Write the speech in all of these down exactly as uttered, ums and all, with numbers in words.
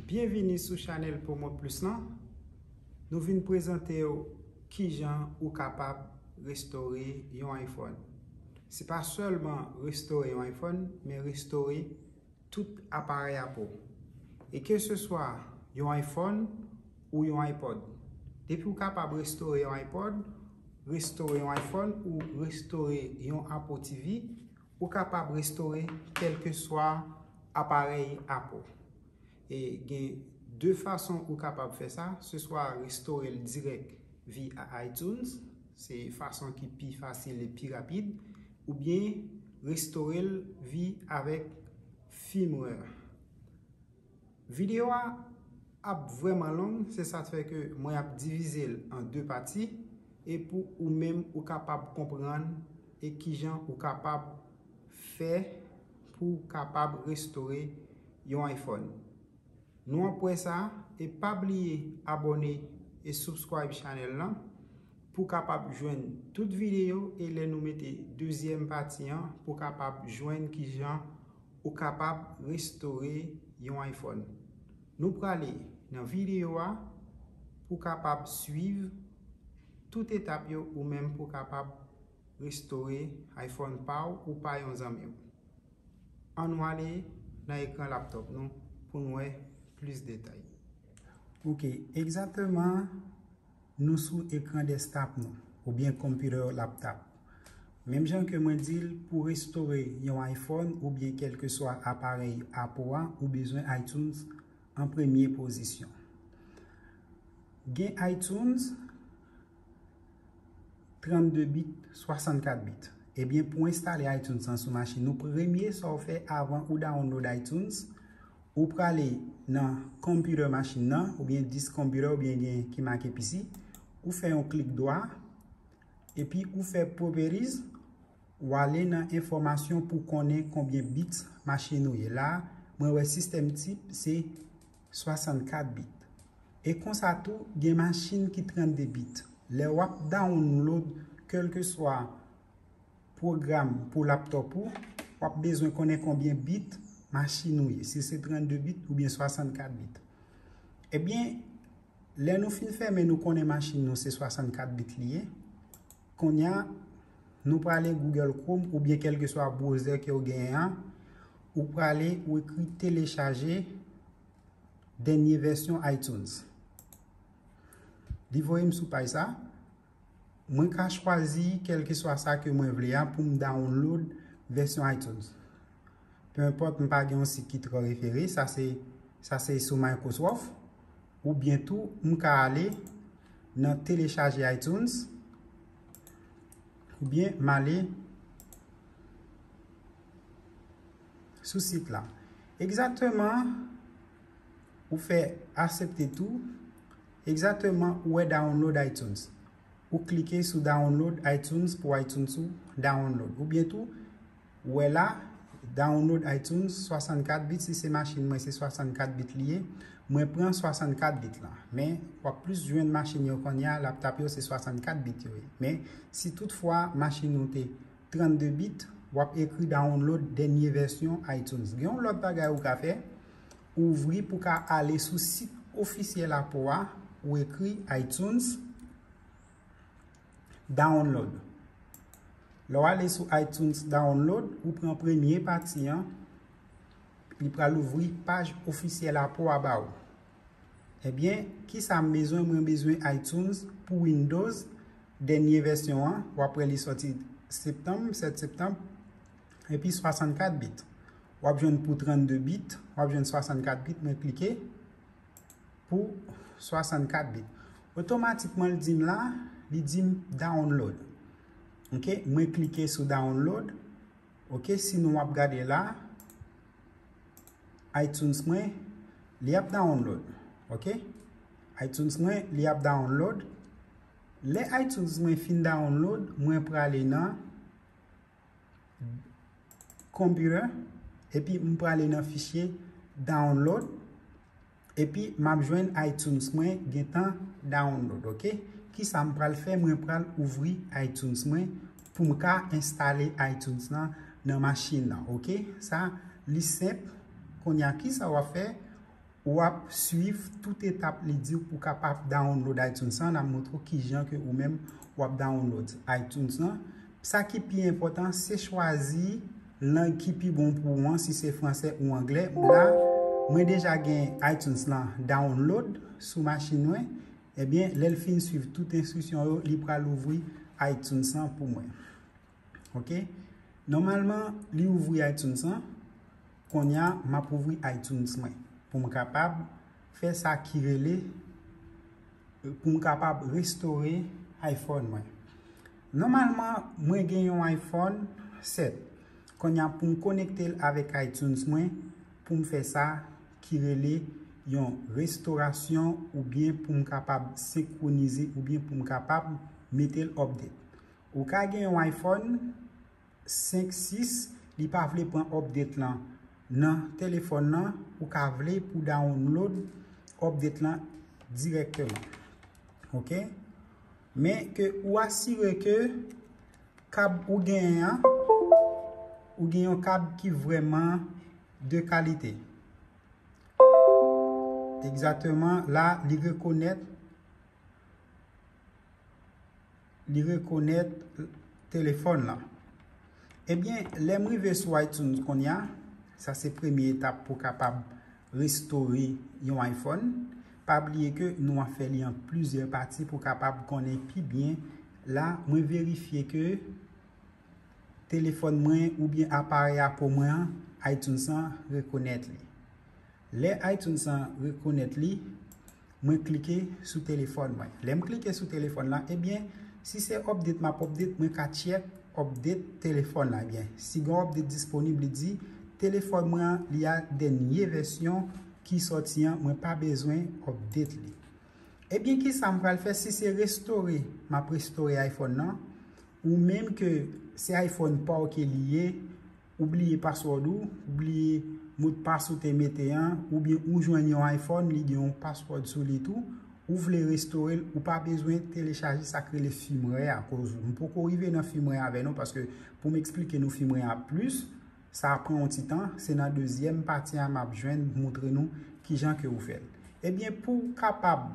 Byenvini sou chanèl Promote Plus lan. Nou vin prezante w kijan ou kapab restore yon iPhone. Se pa sèlman restore yon iPhone, men restore tout aparèy Apple. E ke se swa yon iPhone ou yon iPod. Depi ou kapab restore yon iPod, restore yon iPhone ou restore yon Apple T V, ou kapab restore kèlkeswa aparèy Apple. E gen de fason ou kapab fè sa, se swa restore l dirèk via iTunes, se fason ki pi fasil e pi rapid, oubyen restore l vi avèk firmware. Videyo a ap vrèman long, se sa k fè ke mwen ap divize l an de pati, e pou ou menm ou kapab konprann e kijan ou kapab fè pou w kapab restore yon iPhone. Nou ap wè sa, e pa bliye abòne e subscribe chanèl lan pou w kapab jwenn tout videyo, e lè nou mete dezyèm pati an pou w kapab jwenn kijan ou kapab restore yon iPhone. Nou prale nan videyo a pou w kapab swiv tout etap yo ou menm pou w kapab restore iPhone pa w ou pa yon zanmi w. Ann nou ale nan ekran laptop nou pou n wè plis detay. Ok, egzakteman, nou sou ekran desktop nou, oubyen computer laptop. Menm jan ke mwen di l, pou restore yon iPhone oubyen kèlkeswa aparèy Apple a, ou bezwen iTunes an premye pozisyon. Gen iTunes, trannde bit, swasannkat bit. Ebyen, pou w enstale iTunes lan sou machin ou, premye sa w fè avan ou download iTunes, ou prale nan computer machin nan, oubyen disk computer, oubyen gen ki make P C, ou fè yon klik dwa, epi ou fè properties, w ale nan enfòmasyon pou konnen konbyen bits machin ou ye. La, mwen wè sistèm tip se swasannkat bit. E konsa tou, gen machin ki trannde bit. Lè w ap download kèlkeswa pwogram pou laptop ou, w ap bezwen konnen konbyen bit machin ou ye, si se trannde bit oubyen swasannkat bit. Ebyen, lè nou fin fèmen, nou konnen machin nou se swasannkat bit li ye. Kounye a, nou prale Google Chrome oubyen kèlkeswa browser ke w genyen an, ou prale, ou ekri telechaje dènye vèsyon iTunes. Li voye m sou paj sa. Mwen ka chwazi kèlkeswa sa ke mwen vle a pou m download vèsyon iTunes. Peu importe, m pa gen yon sit ki twò refere, sa se, sa se sou Microsoft, oubyen tou, m ka ale nan telechaje iTunes, oubyen m ale sou sit la. Egzakteman, ou fè aksepte tou. Egzakteman, ou wè download iTunes. Ou klike sou download iTunes pou iTunes ou download. Oubyen tou, ou wè la, download iTunes swasannkat bit, si se machin mwen, se swasannkat bit li ye. Mwen pran swasannkat bit lan. Men, w ap plis jwenn machin yo kounye a, laptop yo se swasannkat bit yo ye. Men, si toutfwa machin ou te trannde bit, w ap ekri download dènye vèsyon iTunes. Gen yon lòt bagay ou ka fè, ouvri pou ka ale sou sit ofisyèl Apple a, ou ekri iTunes download. Lè w ale sou iTunes download, ou pran premye pati an, li pral ouvri paj ofisyèl Apple a ba ou. Ebyen, kisa m bezwen? Mwen bezwen iTunes pou Windows, dènye vèsyon an. W ap wè li sòti septanm, sèt septanm, epi swasannkat bit. W ap jwenn pou trannde bit, w ap jwenn swasannkat bit, mwen klike pou swasannkat bit. Otomatikman, li di m la, li di m download. Ok, mwen klike sou download. Ok, si nou ap gade la, iTunes mwen, li ap download. Ok? iTunes mwen, li ap download. Lè iTunes mwen fin download, mwen prale nan computer, epi m prale nan fichye download, epi m ap jwenn iTunes mwen gentan download, ok? Kisa m pral fè? Mwen pral ouvri iTunes mwen pou m ka enstale iTunes lan nan machin nan, ok? Sa, li senp. Kounye a, kisa w ap fè? W ap swiv tout etap li di w pou kapab download iTunes lan. N ap montre w kijan ke ou menm w ap download iTunes lan. Sa ki pi enpòtan, se chwazi lang ki pi bon pou ou an, si se fransè ou anglè. La, mwen deja gen iTunes lan download sou machin mwen. Ebyen, lè l fin swiv tout enstriksyon yo, li pral ouvri iTunes lan pou mwen. Ok? Nòmalman, li ouvri iTunes lan. Kounye a, m ap ouvri iTunes mwen pou m kapab fè sa ki rele, pou m kapab restore iPhone mwen. Nòmalman, mwen gen yon iPhone sèt. Kounye a, pou m konekte l avèk iTunes mwen, pou m fè sa ki rele yon restorasyon oubyen pou m kapab senkwonize oubyen pou m kapab mete l update. Ou ka gen yon iPhone senk, sis, li pa vle pran update lan nan telefòn nan, ou ka vle pou download update lan dirèkteman. Ok? Men ke ou asire ke kab ou genyen an, ou gen yon kab ki vrèman de kalite. Egzakteman, la, li rekonèt, li rekonèt telefòn lan. Ebyen, lè m rive sou iTunes kounye a, sa se premye etap pou kapab restore yon iPhone. Pa bliye ke nou ap fè li an plizyè pati pou kapab konnen pi byen. La, mwen verifye ke telefòn mwen oubyen aparèy Apple mwen an, iTunes lan rekonèt li. Lè iTunes lan rekonèt li, mwen klike sou telefòn mwen. Lè m klike sou telefòn lan, ebyen, si se update m ap update, mwen ka check update telefòn lan. Ebyen, si gen update disponib, li di, telefòn mwen an, li a dènye vèsyon ki sòti an, mwen pa bezwen update li. Ebyen, kisa m pral fè si se restore, m ap restore iPhone nan, ou menm ke se iPhone pa w ke li ye, ou bliye password ou, ou bliye modpas ou te mete an, oubyen ou jwenn yon iPhone, li gen yon password sou li tou, ou vle restore l, ou pa bezwen telechaje sa k rele firmware a, koz m poko rive nan firmware avè nou, paske pou m eksplike nou firmware a plis, sa ap pran yon ti tan, se nan dezyèm pati a m ap jwenn montre nou kijan ke ou fè l. Ebyen, pou w kapab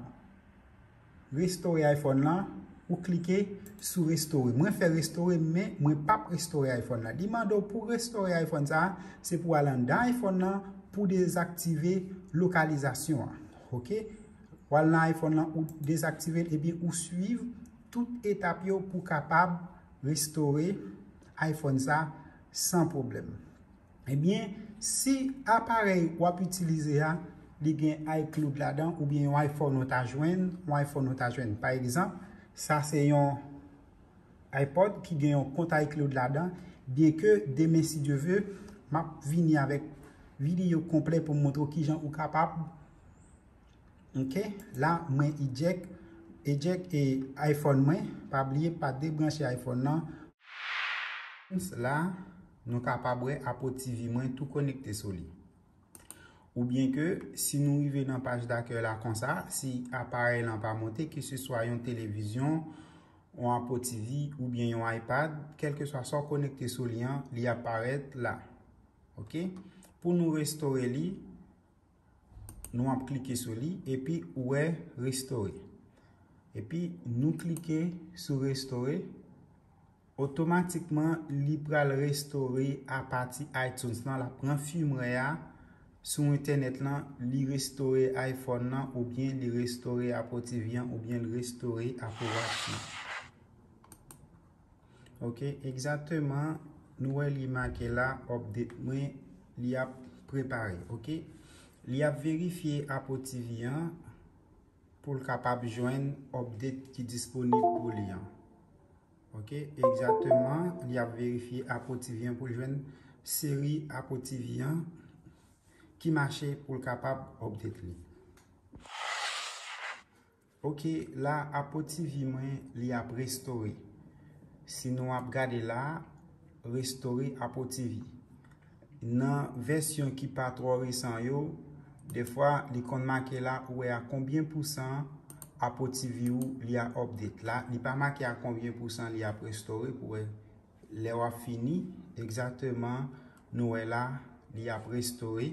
restore iPhone lan, ou klike sou restore. Mwen fè restore, men mwen p ap restore iPhone lan. Li mande w pou restore iPhone sa, se pou w al anndan iPhone lan pou dezaktive lokalizasyon an. Ok? W al nan iPhone lan, ou dezaktive l, epi ou swiv tout etap yo pou kapab restore iPhone sa san pwoblèm. Ebyen, si aparèy w ap itilize a, li gen iCloud ladan, oubyen yon iPhone ou ta jwenn, yon iPhone ou ta jwenn. Pa egzanp, sa se yon iPod ki gen yon kont iCloud ladan, byenke demen, si Dye ve, m ap vini avèk videyo konplè pou m montre w kijan ou kapab Ok, la mwen eject, eject e iPhone mwen, pa bliye pa debranche iPhone nan. La, nou kapab wè Apple T V mwen tou konekte sou li. Oubyen ke si nou rive nan paj dakèy la konsa, si aparèy lan pa monte, keseswa yon televizyon, yon Apple T V oubyen yon iPad, kèlkeswa sa w konekte sou li an, li ap parèt la. Ok? Pou nou restore li, nou ap klike sou li, epi ou wè restore. Epi nou klike sou restore, otomatikman li pral restore apati iTunes lan, l ap pran firmware a sou entènèt lan, li restore iPhone nan, oubyen li restore Apple T V an, oubyen li restore Apple Watch lan. Ok, egzakteman, nou wè li make la, update mwen, li ap prepare, ok? Li ap verifye Apple T V an pou l kapab jwenn update ki disponib pou li an. Ok, egzakteman, li ap verifye Apple T V an pou l jwenn seri Apple T V an ki mache pou l kapab update li. Ok, la Apple T V mwen, li ap restore. Si nou ap gade la, restore Apple T V. Nan vèsyon ki pa twò resan yo, defwa li konn make la ou wè a konbyen pousan Apple T V ou li a update. La, li pa make a konbyen pousan li ap restore pou wè lè w ap fini, egzakteman, nou wè la, li ap restore.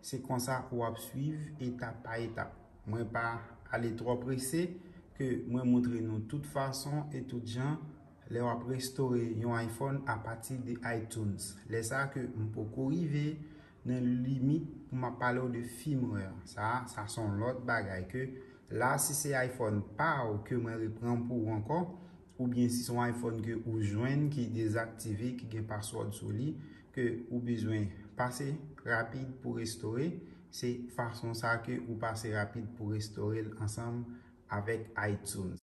Se konsa w ap swiv etap pa etap. Mwen pa ale twò prese ke mwen montre nou tout fason e tout jan lè w ap restore yon iPhone apati de iTunes. Lè sa ke m poko rive nan limit pou m ap pale w de firmware. Sa, sa se yon lòt bagay ke la, si se iPhone pa w ke mwen repran pou ou ankò, oubyen si se yon iPhone ke ou jwenn ki dezaktive, ki gen password sou li, ke ou bezwen pase rapid pou restore, se fason sa ke ou pase rapid pou restore l ansanm avèk iTunes.